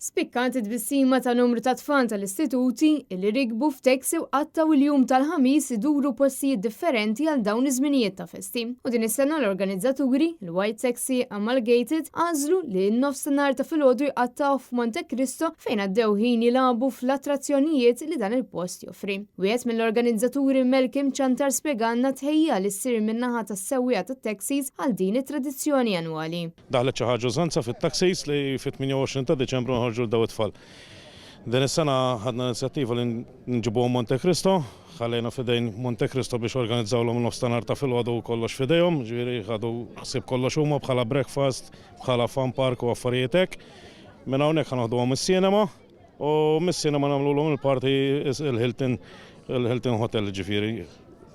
Spikkat it-tbissima ta' numru ta' tfal tal-istituti illi rikbu f'taxi u qattgħu il-jum tal-Ħamis iduru postijiet differenti għal dawn iż-żminijiet ta' festi. U din is-sena l-organizzaturi, il-White Taxi Amalgamated, għażlu li n-nofsinhar ta' filgħodu jqattgħu f'Monte Cristo fejn għaddew ħin jilagħbu fl-attrazzjonijiet li dan il-post joffri. Wieħed mill-organizzaturi, Malcolm Ciantar, spjegalna tħejjija li ssir min-naħa tas-sewwieqa tat-taxis għal din it-tradizzjoni annwali. Daħlet xi ħaġa użanza fit-taxis li fit-28 ta' Diċembru noħorġu 'l dawn it-tfal. Din is-sena ħadna l-inizjattiva li nġibuhom Monte Cristo, ħallejna f'idejn Monte Cristo biex organizzawlhom nofs ta' nhar ta' filgħodu u kollox f'idejhom, ġifieri ħadu ħsieb kollox huma bħala breakfast, bħala fun park u affarijiet hekk. Minn hawnhekk ħa noħduhom is-cinema u mis-cinema nagħmlulhom il-party il-Hilton il-Hilton Hotel, ġifieri.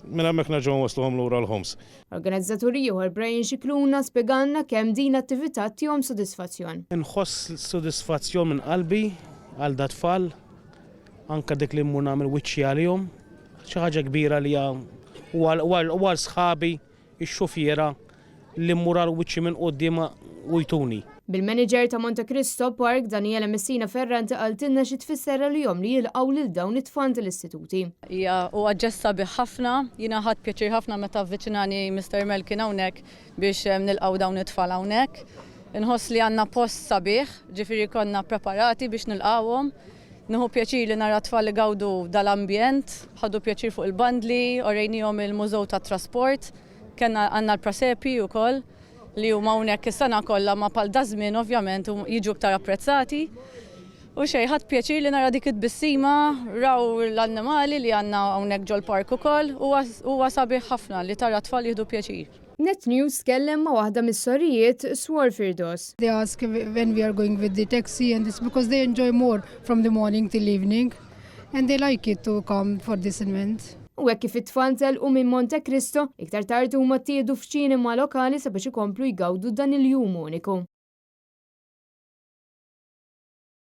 Minn hemmhekk nerġgħu nwassluhom lura l-homes. Organizzatur ieħor, Brian Scicluna, spjegalna kemm din l-attività ttihom sodisfazzjon. Inħoss sodisfazzjon minn qalbi għal dat-tfal, anke dik li mmur nagħmel wiċċi għalihom, xi ħaġa kbira li u għal sħabi x-xufiera li mmur għal wiċċi minn quddiem u jtuni. Bil-manager ta' Monte Cristo Park, Daniela Messina Ferrante, qaltilna xi tfisser għalihom li jilqgħu lil dawn it-tfal tal-istituti. Hija huwa ġest sabiħ ħafna. Jiena ħadt pjaċir ħafna meta avviċinani Mister Melkin hawnhekk biex nilqgħu dawn it-tfal hawnhekk. Inħoss li għandna post sabiħ, ġifieri konna preparati biex nilqgħuhom. Nieħu pjaċir li nara tfal li gawdu dal-ambjent, ħadu pjaċir fuq il-bandli, orejnihom il-mużew tat-trasport, kellna għandna l-prasepi wkoll li huma hawnhekk is-sena kollha, ma bħal daż-żmien ovvjament jiġu iktar apprezzati. U xejn, ħadt pjaċir li nara dik it-tbissima, raw l-annimali li għandna hawnhekk ġol-park ukoll, huwa sabiħ ħafna li tara tfal jieħdu pjaċir. Net News tkellem ma' waħda mis-sorijiet, Swor Firdos. They ask when we are going with the taxi and this because they enjoy more from the morning till evening and they like it to come for this event. U hekk kif it-tfal telqu minn Monte Cristo, iktar tard huma ttieħdu f'ċinema lokali sabiex ikomplu jgawdu dan il-jum uniku.